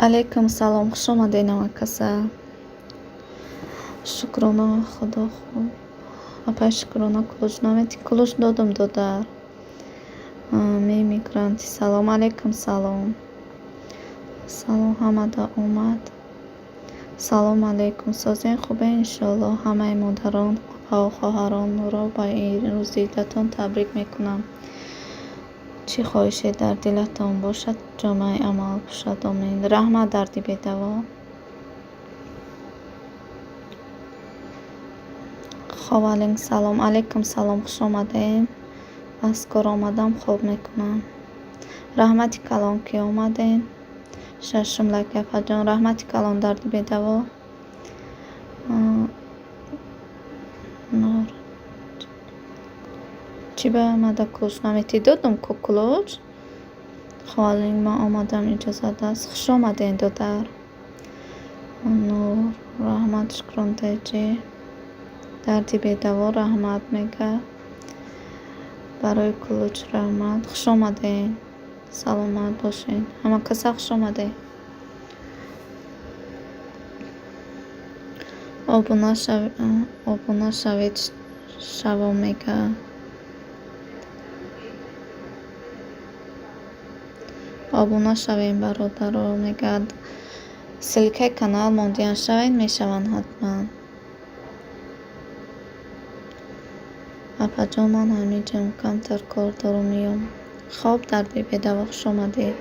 Алайкум салом, хуш омадед ҳамакаса. Шукрона, Худо хуб. Апай Шукрона, ключ наметӣ? Ключ додам, додар. Мемигранти, салом. Алайкум салом. Салом ҳамада омад. Салом алайкум. Созен, хубен, иншоалло. Ҳамаи модарон ва хоҳаронро ба ин рӯзи идатон табрик мекунам. Чӣ хоҳише дар дилатон бошад, ҷомаи амал пӯшад, омин. Раҳмат, дарди бедаво. Хоб, салом. Алайкум салом, хуш омадем. Аз кор омадам, хоб мекунам. Раҳмати калон, ки омадем. Шашум лайк, апаҷон. Раҳмати калон, дарди бедаво. Нор. Чӣ ба омада ключ наметӣ? Додам ку ключ. Холинг, ман омадам, иҷозат аст. Хуш омадем, додар. Нур, раҳмат, шукрон теҷи. Дарди бедаво раҳмат мега. Барои ключ раҳмат. Хуш омадем. Саломат бошед. Ҳама каса хуш омадед. Обуна шавед, шаво мега. Обуна шавем, бародаро, мегӯяд. Ссылкаи канал мондиан шавед, мешаванд ҳатман. Апаҷон, ман ҳамиҷам, камтар кор дорум, меём. Хоб, дарди бедаво, хуш омадед.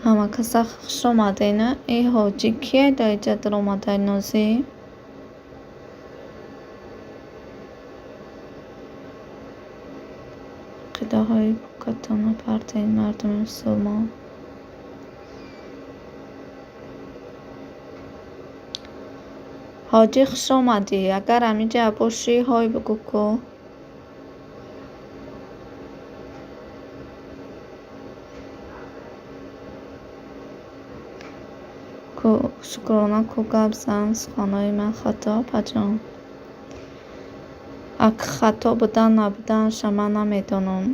Ҳама каса хуш омадена. Э, ҳоҷӣ, кие дар иҷа даромадай, Нозӣ? Ақидаҳои покатона партоед, мардуми мусулмон. Ҳоҷӣ, хуш омадӣ. Агар ҳамиҷа бошӣ, ҳой бигӯ ку. Шукрона ку, гап зан. Суханҳои ман хато, апаҷон? Ак хато будан набуданша ман намедонам,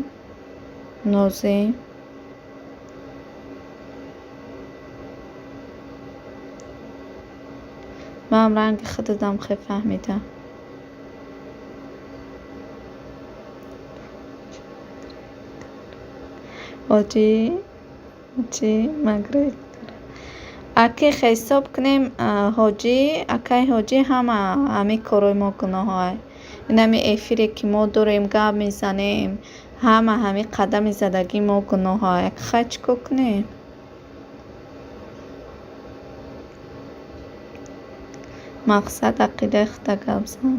Нозӣ. Манам ранги худадам хе фаҳмида. Ҳоҷӣ, чӣ магред? Аки ҳисоб кунем, ҳоҷӣ, акай ҳоҷӣ, ҳама ҳамин корҳои мо гуноҳай. Инами эфире ки мо дорем, гап мезанем, ҳама ҳамин қадами задагии мо гуноҳай. Хай, чӣ кор кунем? Мақсад ақидаи худа гап зан.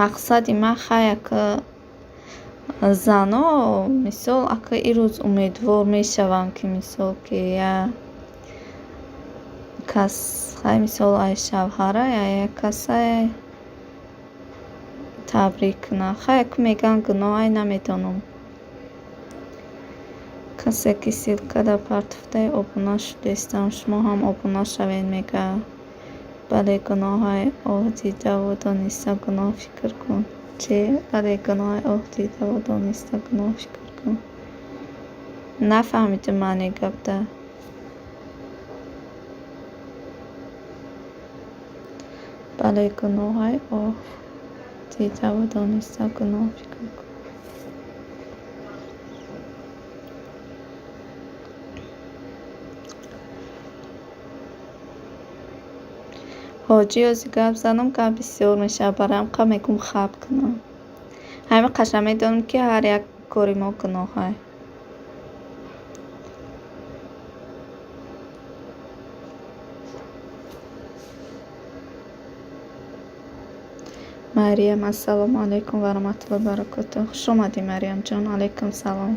Мақсади ман хай ака зано, мисол, ака ирӯз умедвор мешаванд, ки мисол, ки я кас хай, мисол, ай шавҳара я як касае табрик кунад. Хай, аку мегӯянд гуноҳай, намедонам. Касе ки ссылка дар партофтаи, обуна шудестам, шумо ҳам обуна шавед, мегӯяд. Бале, гуноҳай, оҳ дидаву дониста гуноҳ фикр кун. Чӣ? Бале, гуноҳай, оҳ дидаву дониста гуноҳ фикр кун. Нафаҳмидим маънии гапда. Бале, гуноҳай, оҳ дидаву дониста гуноҳ фикр кун. Ҳоҷӣ, ози гап занам, гап бисёр мешавад, барои ҳамқа мегӯм хаб кунам. Ҳамин қаша медонам, ки ҳар як кори мо гуноҳай. Мариям, ассалому алайкум ва раҳматуллоҳи баракотуҳ. Хуш омадӣ, Мариямҷон. Алайкум салом.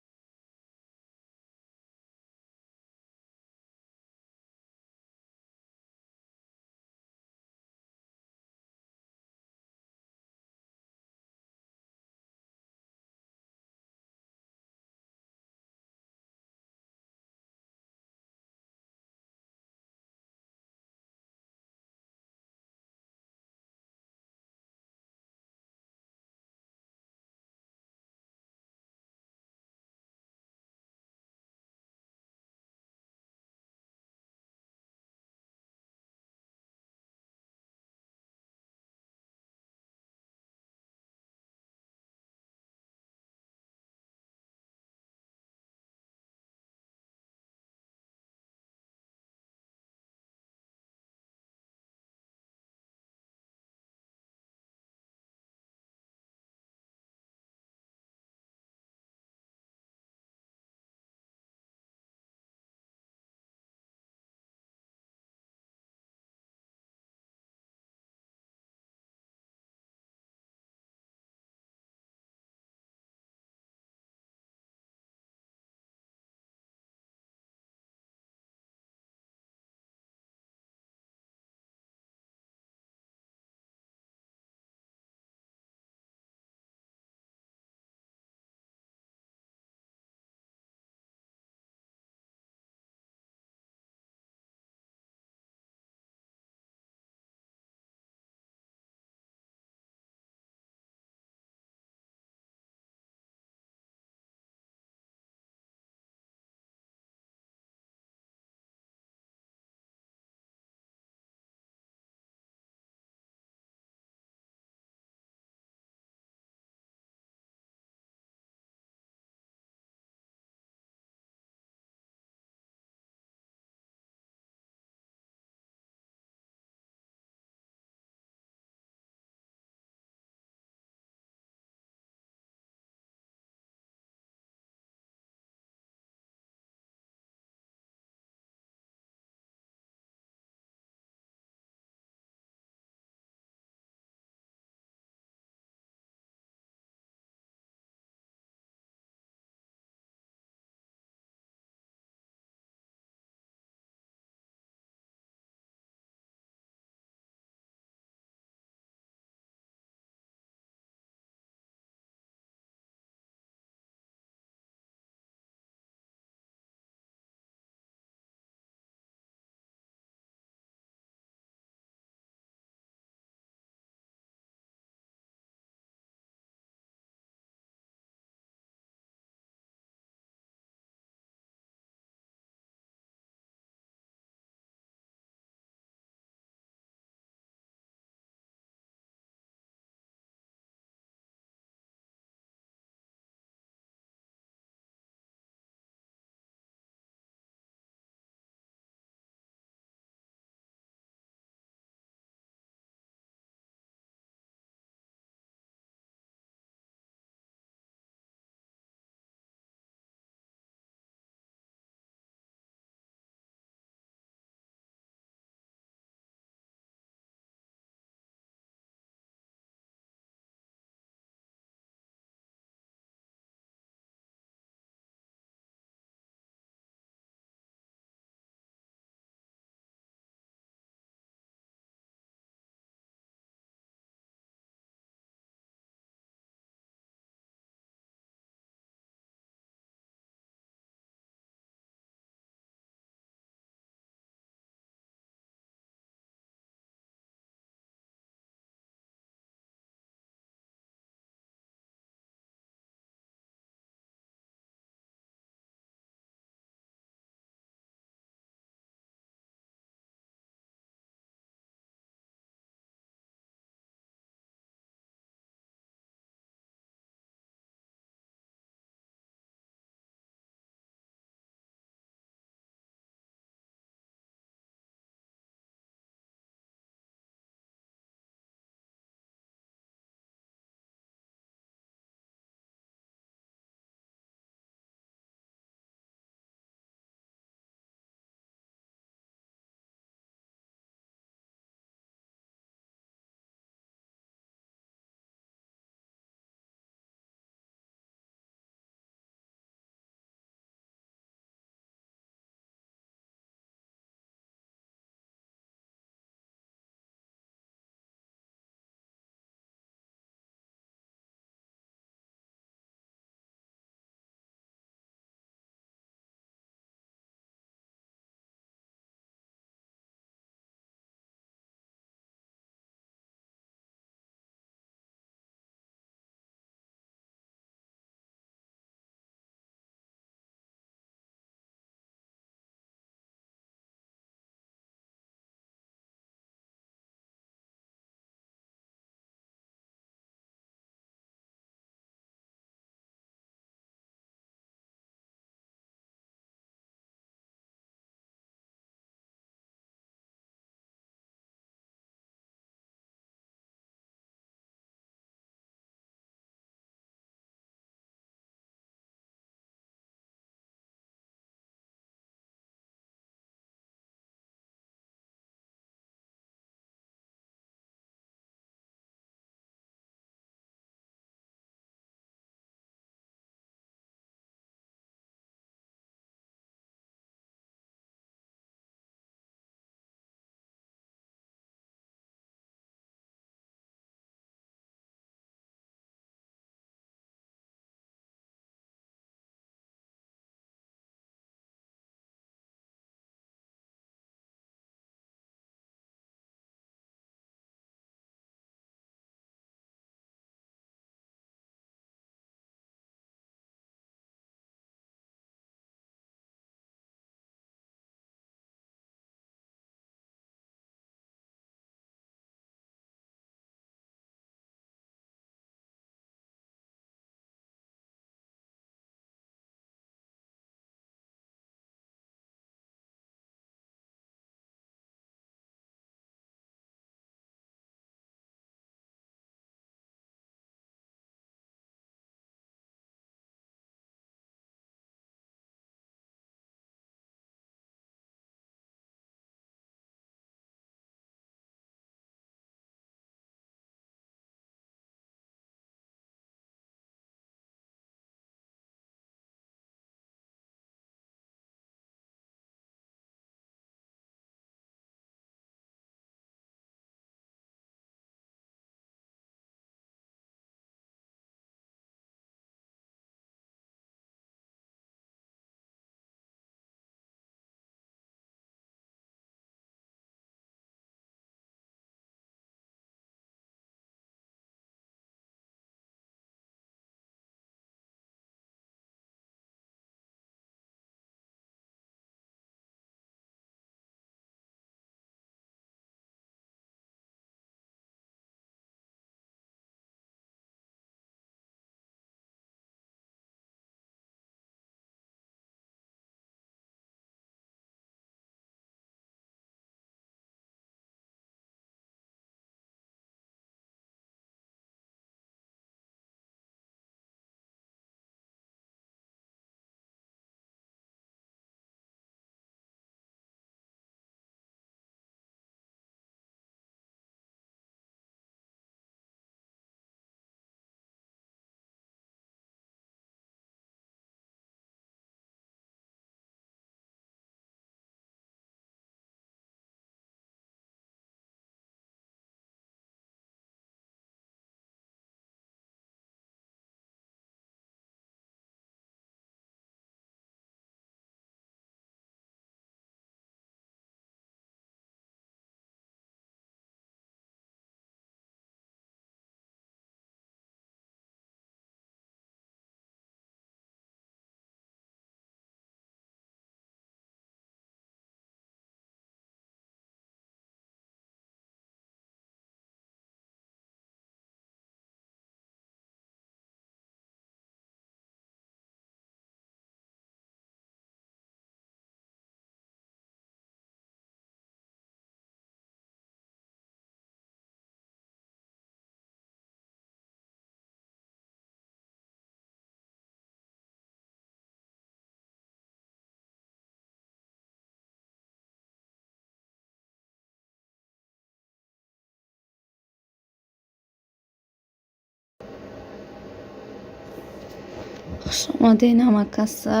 Хуш омадед ҳама каса.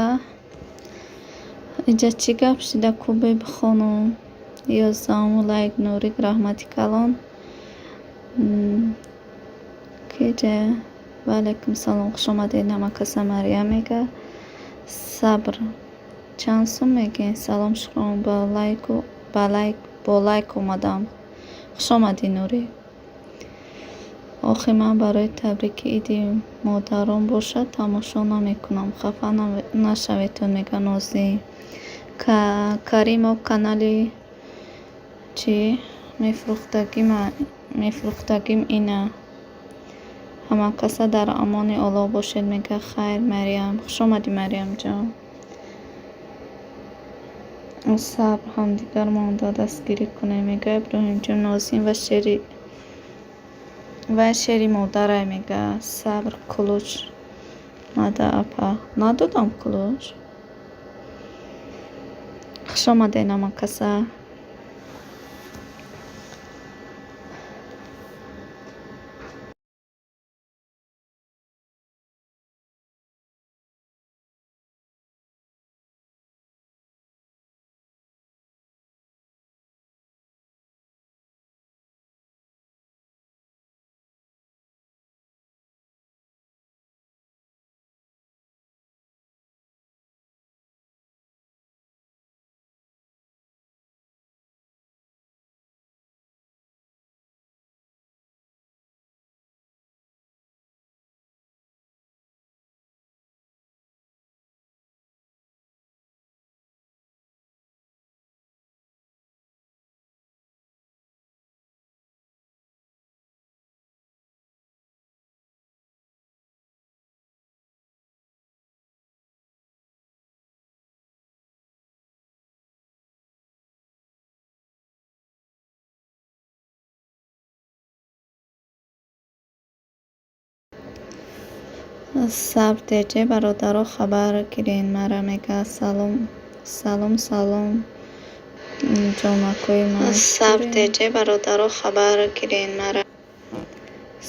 Иҷа чӣ гап шида ку бебихонум? 11-уму лайк Нурик, раҳмати калон. Киҷа? Ва алайкум салом, хуш омадед ҳама каса. Марьям мега. Сабр чанд сум мегӯед? Салом, шукрон, ба лайку ба лайк бо лайк омадам. Хуш омадӣ, Нурик. Охи ман барои табрики иди модарон бошад тамошо намекунам. Хафа нашаведтон, мега Нозим. Каримов канали чӣ мефурӯхтагим ина. Ҳама каса дар амони Аллоҳ бошед, мега. Хайр, Марьям. Хуш омадӣ, Марьямҷон. Сабр, ҳамдигар монда дастгирӣ кунем, мега Иброҳимҷон. Нозим ва шери вай шери модарай, мега. Сабр, кулуч мада апа. Надодам кулуч. Хуш омадед ҳама каса. Сабр теҷе, бародаро, хабар гирен мара, мега. Салом, салом, салом, ҷонакои ман. Сабр теҷе, бародаро, хабар гирен мара.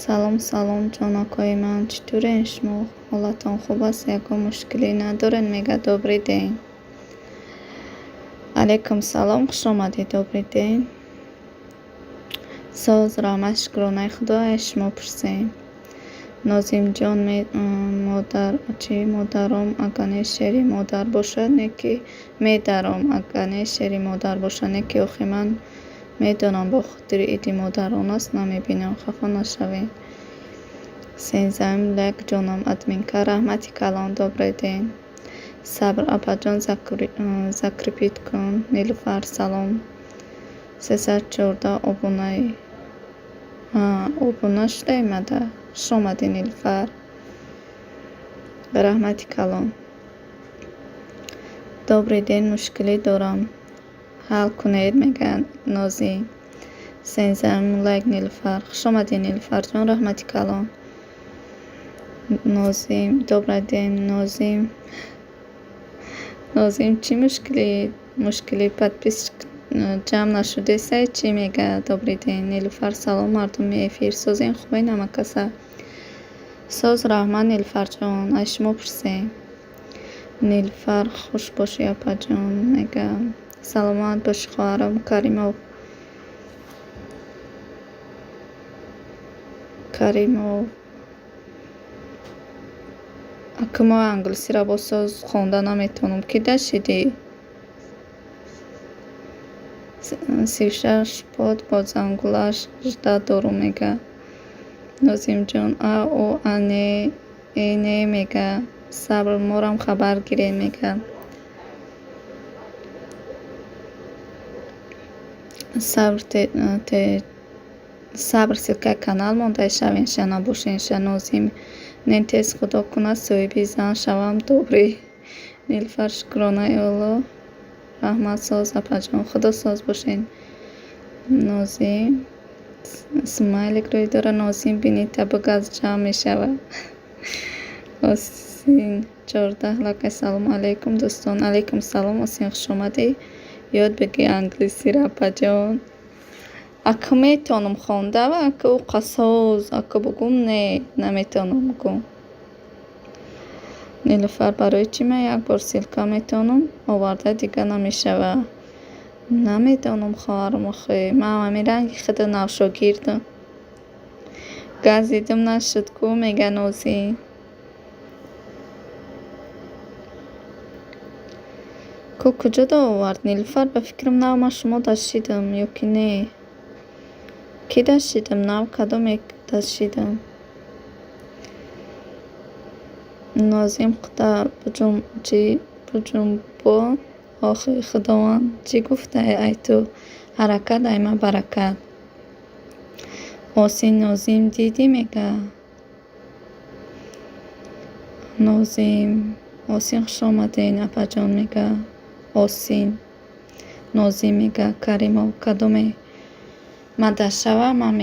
Салом, салом, ҷонакои ман. Читурен шумо? Ҳолатон хуб аст? Ягон мушкилӣ надоред, мега. Добрый день. Алайкум салом, хуш омадед, добрый день. Соз, раҳмат, шукронаи Худо, ай шумо пурсем. Нозимҷон, модар чӣ модаром ага не шери модар бошад, не ки медаром ага не шери модар бошад, не ки охи ман медонам бо хотири иди модарон аст, намебинам. Хафа нашавед. 13-ум лайк ҷонам админка, раҳмати калон, добрый день. Сабр апаҷон, закрепить кун. Нилуфар, салом. 314 обунаи. Обуна шудаи мада. Хуш омадӣ, Нилуфар. Раҳмати калон. Добрый день, мушкилӣ дорам. Ҳал кунед, мега Нозим. 13-ум лайк Нилуфар. Хуш омадӣ, Нилуфарҷон, раҳмати калон. Нозим, добрый день, Нозим. Нозим, чӣ мушкилӣ? Мушкилӣ подписчик ҷамъ нашудесай чӣ, мега. Добрый день. Нилуфар, салом, мардуми эфир. Созен, хубен ҳама каса? Соз, раҳмат, Нилуфарҷон, аз шумо пурсем. Нилуфар, хуш бошӣ, апаҷон, мега. Саломат бошӣ, хоҳарам. Каримов. Каримов. Ака мо англисиро боз соз хонда наметавонам. Ки дашидӣ? 36 под бо зангулаш ждать дорум, мега. Нозимҷон, а о а не э не, мега. Сабр, морам хабар гиред, мега. Сабр сабр, ссылкаи канал монда шавенша набошенша. Нозим, не тез Худо кунад соҳиби зан шавам, добрый. Нилуфар, шукронаи Аллоҳ, раҳмат, соз, апаҷон, Худо соз бошед. Нозим смайлик рӯй дора. Нозим, бинита бугаз ҷамъ мешавад. Осин 14 лайк. Ассалому алайкум, дӯстон. Алайкум салом, Осин, хуш омадӣ. Ёд бигир англисиро, апаҷон. Ака метавонам хонда, ака уқа соз, ака бугум не, наметавонам бугум. Нилуфар, барои чӣ ман як бор ссылка метавонам оварда, дига намешавад? Намедонам, хоҳарам, охе. Ман ҳамин ранги худа навшогирдам. Газидим нашуд ку, мега Нозӣ. Ку куҷо да овард? Нилуфар, ба фикрам, нав ман шумо дашидам ё ки не? Кӣ дашидам? Нав кадоме дашидам? Нозим худа буҷунбон, охи Худованд чӣ гуфта ай ту? Ҳаракат ай ма баракат. Осин Нозим дидӣ, мега. Нозим. Осин, хуш омадед, апаҷон, мега. Осин. Нозим мега, Каримов кадоме ма дашава, ман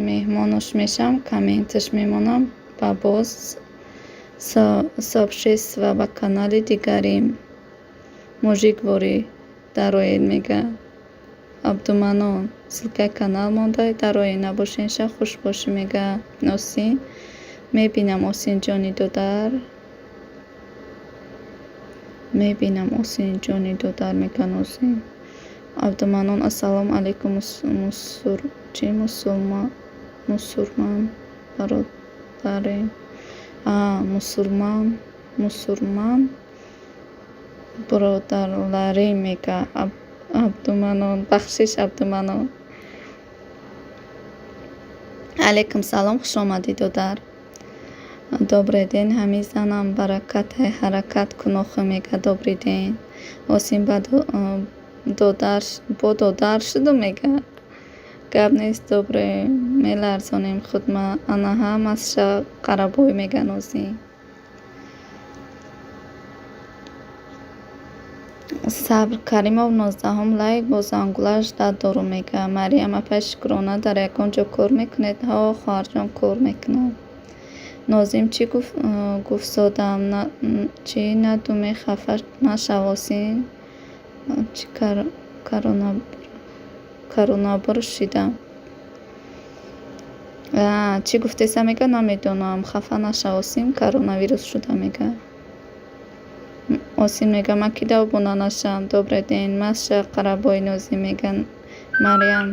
меҳмонош мешавам, комменташ мемонам ба боз сообщество ба канали дигари мужикворӣ дароед, мега. Абдуманон, ссылкаи канал монда, дароед, набошенша, хуш бошӣ, мега Осин. Мебинам, Осинҷони додар. Мебинам, Осинҷони додар, мега Нозим. Абдуманон, ассалому алайкум, чи мусурман бародарем. Мусулман, мусурман бародарларем, мега Абдуманон. Бахшиш, Абдуманон. Алайкум салом, хуш омадӣ, додар. Добрый день, ҳамин занам баракатай, ҳаракат кун охи, мега. Добрый день. Осин бо додар шуду, мега. Гап нест, добрый, меларзонем худма. Анаҳа масша қарабой, мега Нозим. Сабр Каримов, 19-ум лайк бо зангулаш дад дорум, мега. Мариям апай Шукрона, дар ягон ҷо кор мекунед? Ҳо, хоҳарҷон, кор мекунам. Нозим чӣ гуфтзодам? Чӣ надуме, хафа нашав, Осин. Чӣ каронабур шидам? Чӣ гуфтеса, мега, намедонам. Хафа нашав, Осин, коронавирус шуда, мега. Осин мега, ман ки обуна нашавам? Добрый день, Маша Қарабой, Нозим, мега Мариям.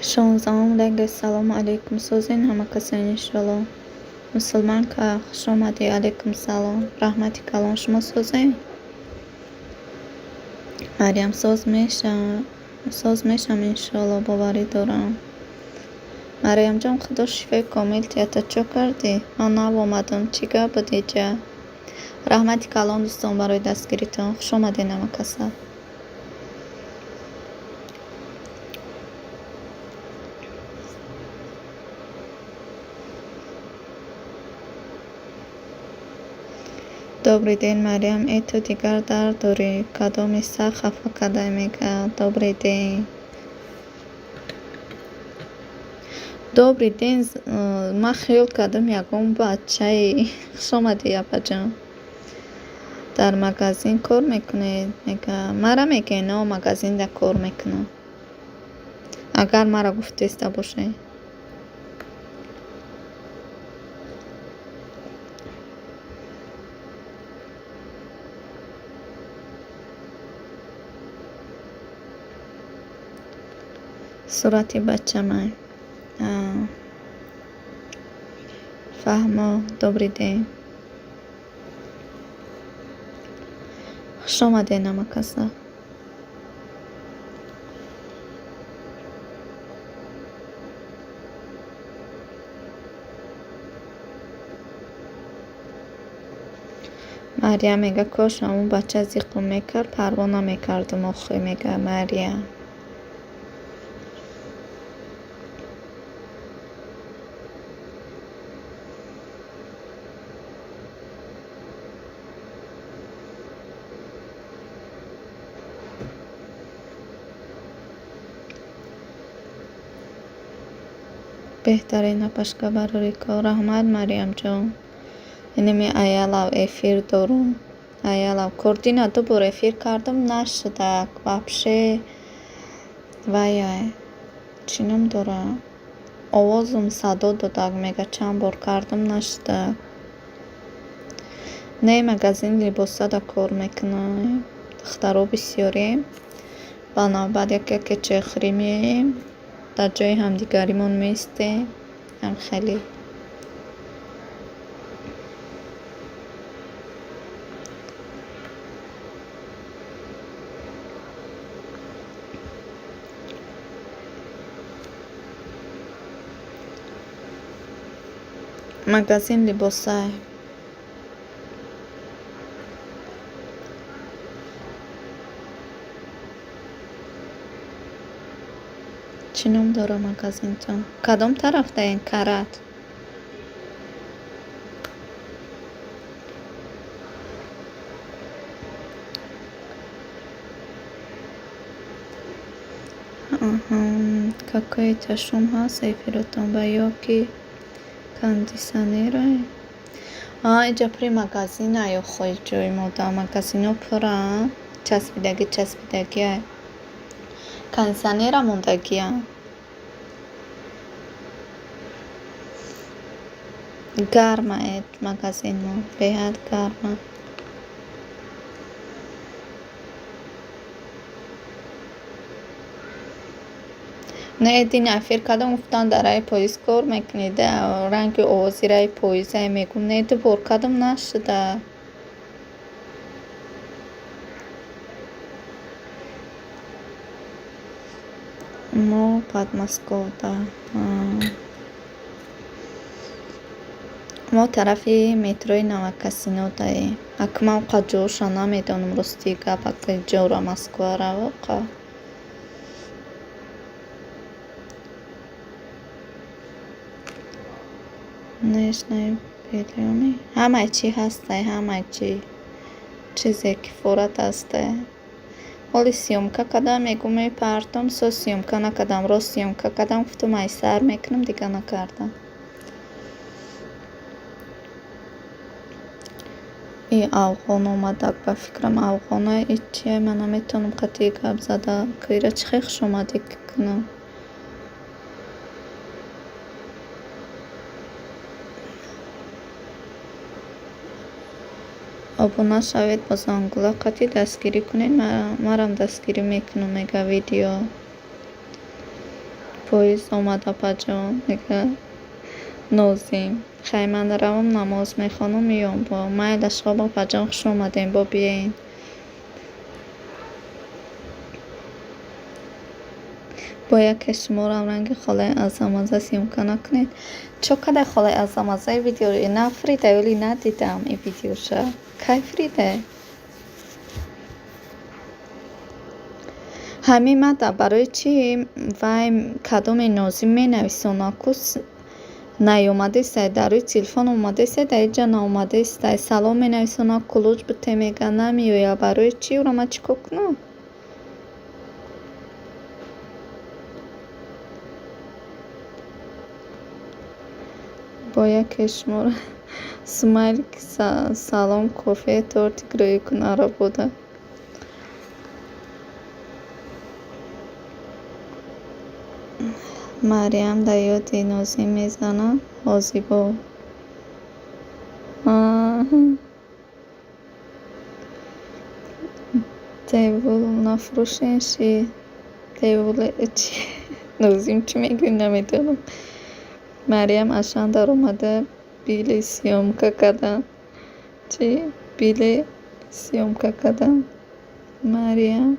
16-ум лайк. Ассалому алайкум, созен ҳама касен, иншолло. Мусулманка, хуш омадӣ. Алайкум салом, раҳмати калон. Шумо созен? Марьям, соз мешам, соз мешам, иншолло, боварӣ дорам. Марьямҷон, Худо шифои комил диҳад. Чо кардӣ? Ман нав омадам, чӣ гап буд иҷа? Раҳмати калон, дӯстон, барои дастгиритон. Хуш омадед ҳама каса. Добрый день, Марьям. Э, ту дигар дард дорӣ? Кадоми сар хафа кардай, мега. Добрый день. Добрый день. Ман хиёл кардам, ягон бачаи. Хуш омадӣ, апаҷон. Дар магазин кор мекунед, мега. Мара мегӯед? Но, магазинда кор мекунам. Агар мара гуфтеста бошед. Сурати бачамай. Фаҳмо, добрый день. Хуш омадед ҳама каса. Марьям мега, кош ҳамон бача зиқм мекард, парво намекардум охи, мега Марьям. Беҳтарин, апашка, барори кор. Раҳмат, Марьямҷон. Инами аялав эфир дорум. Аялав кордина ду бор эфир кардам, нашудак вообще. Ваяй, чӣ ном дора, овозум садо додак, мега, чанд бор кардам, нашудак. Не, магазин либосада кор мекунам. Духтаро бисёрем, ба навбат як яке чойхӯрӣ меоем, дар ҷои ҳамдигаримон меистем. Ҳам хеле магазин либосай. Чӣ ном дора магазинтон? Кадом тарафдаен, Карат? Какой-то шум ҳаст эфиротон ба ё ки кондиционерае? А, иҷа пури магазинай охо, ҷои мода магазино пуранд, часпидагӣ часпидагиай. Кондиционера мондагиам. Гарма магазинмо, беҳад гарма. Не, дин эфир кардам, гуфтанд, дар раи поиз кор мекунед, ранги овози раи поизае, мегӯм. Не, ду бор кардам, нашуда. Мо Подмосковда. Мо тарафи метрои Новокасинодаем. Ака, ман оқа ҷоша намедонам, рости гап, ака, ҷора Москвара оқа. Нижнее бельёми? Ҳамаи чӣ ҳастай, ҳамаи чӣ. Чизе кифорат ҳастай. Ҳоли съёмка кардам, мегӯм, мепартом, со съёмка накардам, рост съёмка кардам, гуфтум, ай сар мекунам, дига накардам. И афғон омадак, ба фикрам, афғона. И чия, ман наметавонам қатъи гап зада. Ира чӣ хел хушомадӣ кунам? Обуна шавед, бо зангула қатъи дастгирӣ кунед, марам дастгирӣ мекунам, мега видео. Поезд омад, апаҷон, мега Нозим. Хай, ман равам, намоз мехонам, меём бо. Майлаш, хоб, апаҷон, хуш омадем, бо биёен. Бо яке шуморо ранги холаи Азамаза съёмка накунед. Чо кадай холаи Азамазаи видеоро нафрида ёли надидам ин видеоша. Кай фрида? Ҳамин мада барои чӣ вай кадоме Нозим менависонад ку наёмадестай, дар рӯи телефон омадестай, дар ҳеҷ ҷо наомадестай. Салом менависонад, кулуҷ бите мега, намеояд. Барои чӣ ӯро ман чӣ кор кунам? Бо яке шуморо смайлик салом, кофе, тортик рӯй кунара буда. Мариям дар ёди Нозим мезанад, ҳозибо. Девул нафурӯшен ши. Девуле чи? Нозим чӣ мегӯӣ, намедонам. Мариям Ашан даромада били съёмка кардан. Чӣ? Били съёмка кардан. Мариям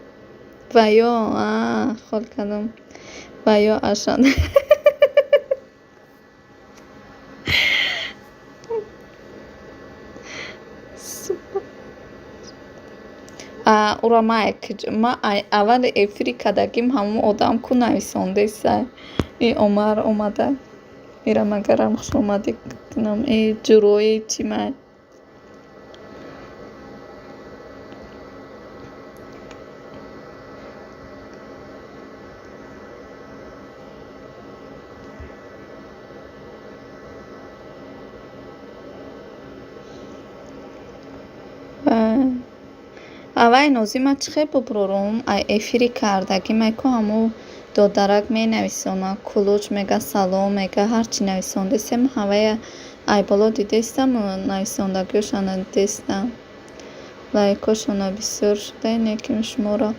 ва ё хол кардам. Ва ё Ашан. Ура ма аввали эфири кардагим ҳамон одам ку нависондесай. И Омар омада. Ира магарам хушомадӣ кунам. Э ҷурои чӣ май? Аввай Нозим ман чӣ хел бубурорум? Ай эфири кардагим ай ку ҳамун додарак менависонад, кулуҷ мега, салом мега, ҳарчи нависондесем, ҳавая ай боло дидестам, нависондагиҳошона дидестам. Лайкошона бисёр шуда, неким шуморо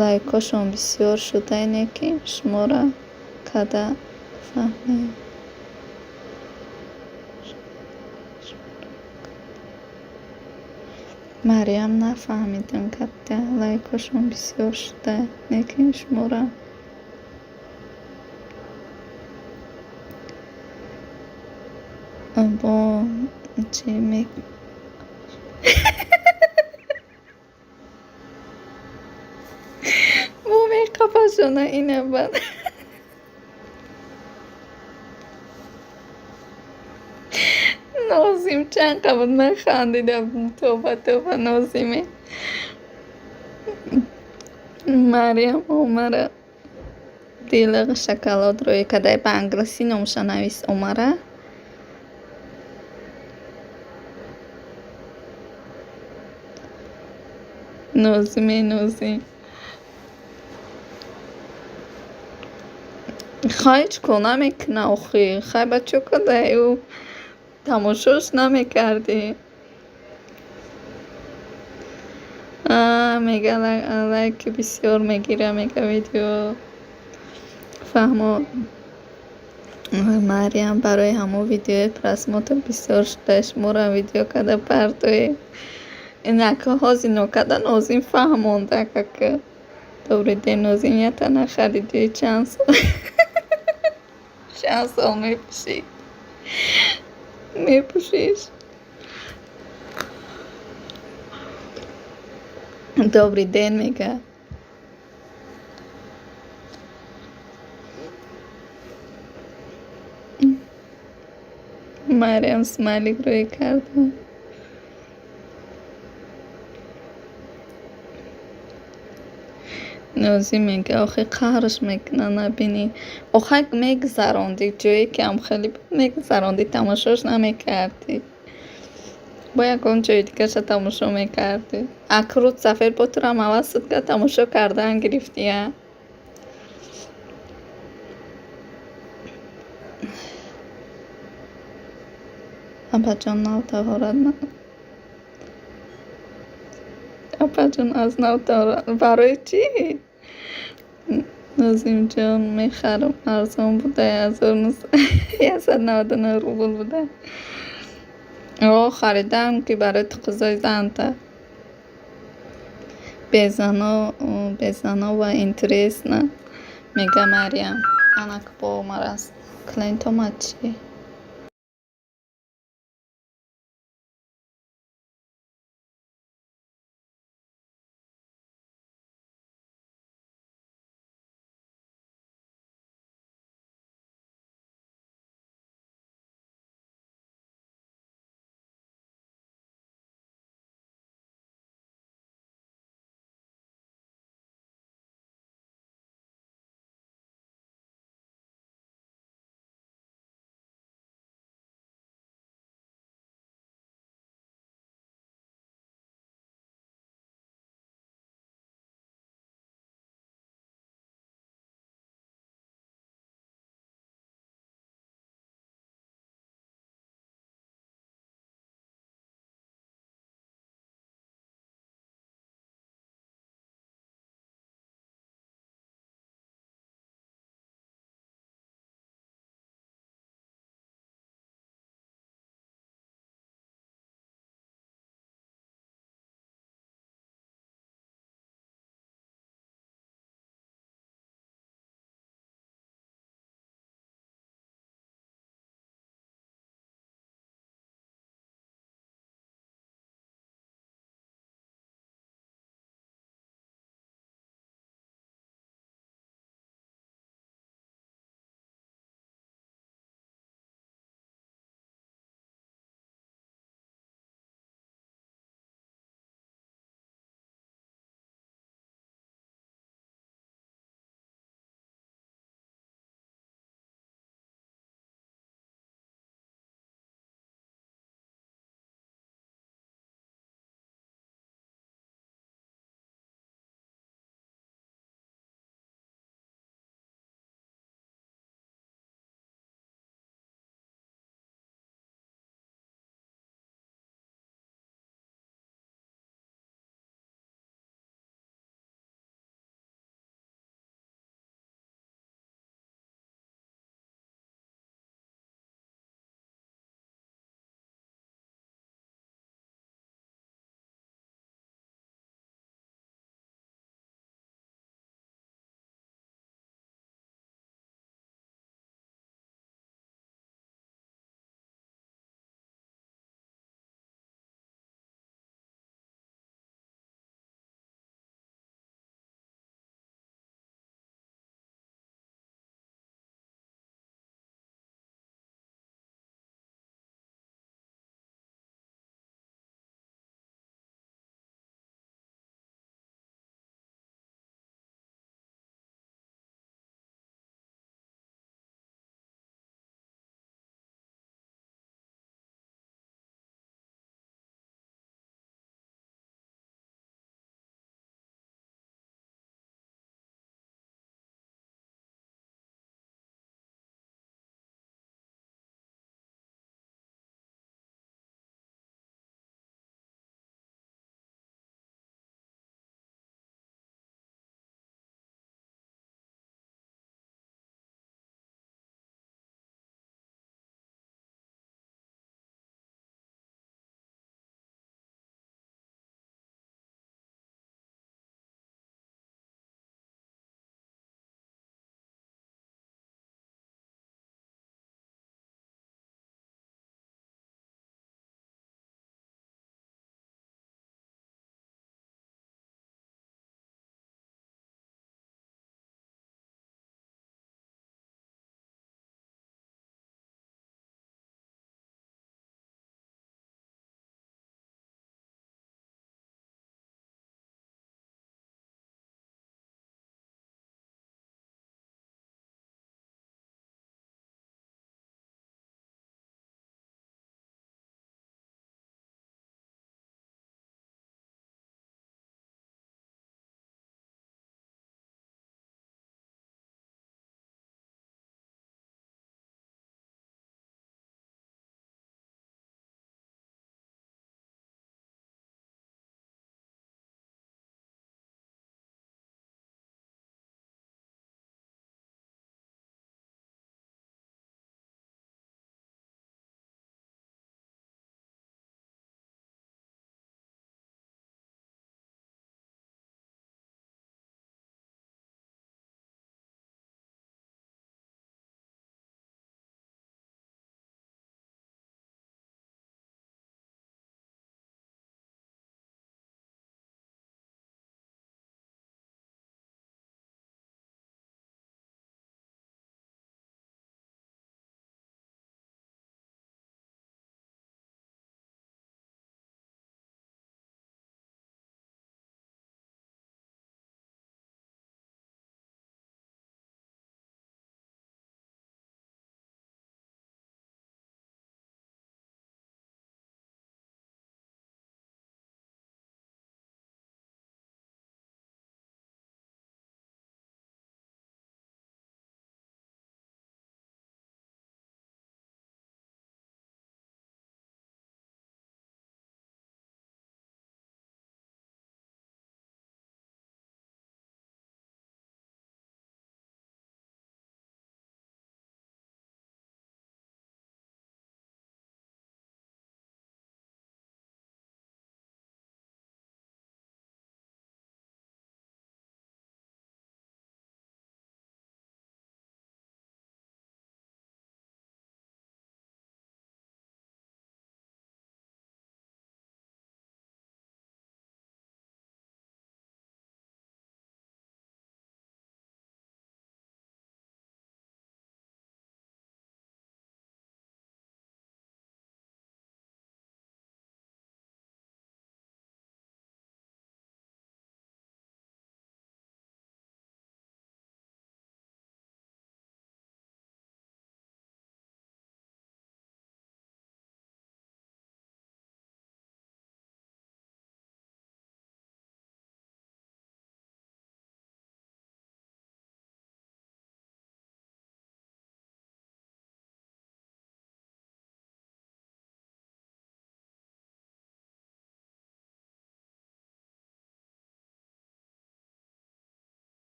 лайкошон бисёр шуда, неким шуморо када фаҳмем. Мариям, нафаҳмидам гапта. Лайкошон бисёр шуда, лекин шуморо бо чӣ ме бо меқапашона ина бад. Нозим чанд буд, ман хандида будам. Тоба, тоба, Нозиме. Мариям Омара дила шоколад рӯй карда. Ба англисӣ номаша навис Омара. Нозиме, Нозим. Хай, чӣ кор намекуна охи? Хай, ба чӣ кардай ӯ? Тамошош намекардӣ. Мега лайки бисёр мегира, мега видео. Фаҳмо. Мариям, барои ҳамон видеои просмотр бисёр шуда, шуморо видео карда партоед. Инака ҳозир нокарда Нозим фаҳмонда кака. Добрый день, Нозим, ята нахаридӣ чанд сол? Чанд сол мепӯшӣ? Мепӯшиш? Добрый день, мега. Мариям смайлик рӯй карда. Нозим мега, охи қаҳраш мекуна, набинӣ. Охай, мегузарондӣ, ҷое ки ҳам хеле буд, мегузарондӣ, тамошош намекардӣ. Бо ягон ҷои дигараша тамошо мекардӣ. Акрут сафед бо турам ҳавас шуд, ка тамошо кардан гирифтӣ, а? Апаҷон, нав таҳорат Апаҷон, аз нав таҳорат. Барои чӣ? Нозимҷон, мехарам, арзон буда, 1199 рубл буда. О, харидам, ки барои тиқизои занта. Безано, безано ва интересно, мега Мариям. Анака бо омадаст. Клиент омад чӣ?